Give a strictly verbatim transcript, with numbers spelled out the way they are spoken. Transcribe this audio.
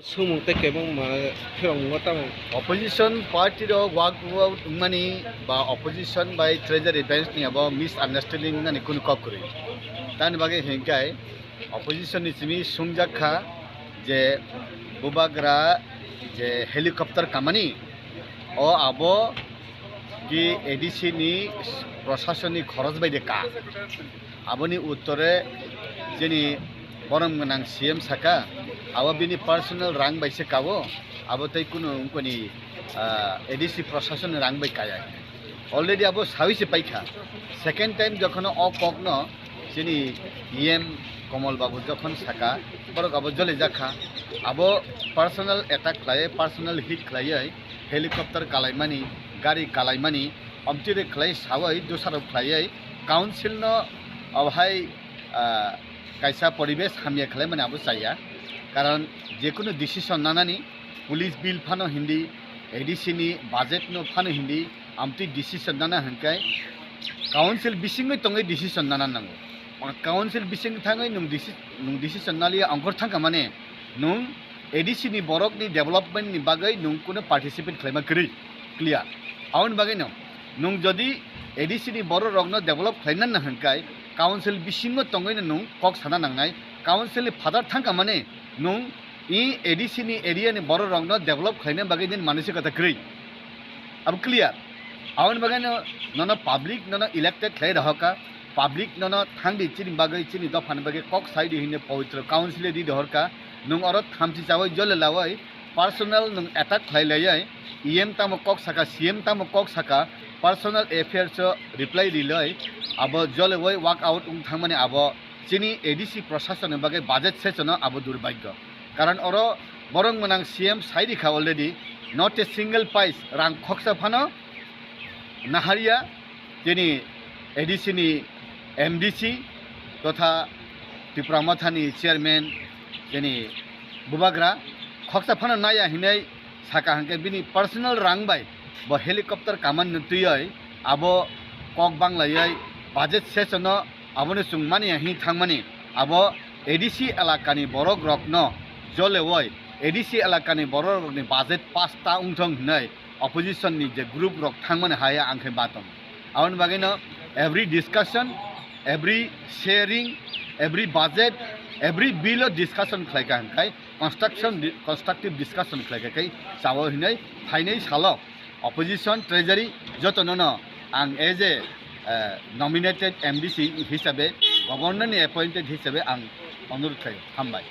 Sumung tei kebengma phirokmungo tamo. Opposition party rok walk out wngmani ba opposition bai treasury bench ni abo misunderstanding wngnani kunu kok kwrwi. Tamni bagwi hinkhe opposition ni simi sumjak kha je bubagra je helicopter kamani o abo ki A D C ni proshasoni khoroj bai de ka. Aboni uttore chini borom gwnang C M saka, abo bini personal rang bai se kao, abo tei kunu wngkoni, ah, A D C proshasoni rang bai kaya. Already abo sawi se paikha. Second time jokhon o kokno chini E M Komol Babu jokhon saka, borok abo jole jakha. Abo personal attack khlai, personal hit khlaiwi helicopter kalaimani, gari kalaimani, omtwi rok khlai sawi dosarok khlaiwi council no obohai, ah, kaisa poribesh hamya khlaimani abo chaya. Karon jekunu decision nanani, police bill phano hindi, A D C ni budget no phano hindi, amtwi decision nana hwnkhe council bisingwi tongwi decision nana nango. Council bising thangwi nwng deci-, nwng decision naliya ongkhor thangkha mane nwng A D C ni borok ni development ni bagwi nwng kunu participate khlaima kwrwi, clear. Aboni bagwi no nwng jodi A D C ni borok rok no develop khlaina nang hwnkhe council bisingo tongwi no nwng kok sana nangnai, council ni phatar thangkha mane nwng i A D C ni area ni borok rok no develop khlaina bagwi nini manwi se kata kwrwi. Abo clear. Aboni bagwi no nono public nono elected khlai rohorkha, public nono thangdi chini bagwi, chini dophani bagwi kok saidi hinwi powitro council di rohorkha. Nwng oro thamchi chawi jole lawi personal nwng attack khlai laiwi E M tamo kok saka, C M tamo kok saka, personal affairs o reply riloi abo jole woi walk out wng thangmani abo chini A D C proshasoni bagwi budget session o abo durbhagyo. Karon oro borom gwnang C M sai rikha already, not a single paise rang khoksa phano naharya chini A D C ni M D C totha Tipra Mothani chairman chini bubagra khoksa phano naya hinwi saka hwnkhe bini personal rang bai bo helicopter kamani twiwi abo kok banglaiwi budget session o abono chwng mani ya hini thangmani, abo A D C elakani borok rokno jolewoi A D C elakani borok rokni budget pass ta wngthong hinwi opposition ni je group rok thangmani hai ang khe batom. Aboni bagwi no every discussion, every sharing, every budget, every bill o discussion khlai kha hwnkhe construction, constructive discussion khlai kha khe chao hinwi phainai salo opposition, treasury jotono no ang as a, eh, nominated M D C hisabe, governor ni appointed hisabe ang onurod khlai. Hambai.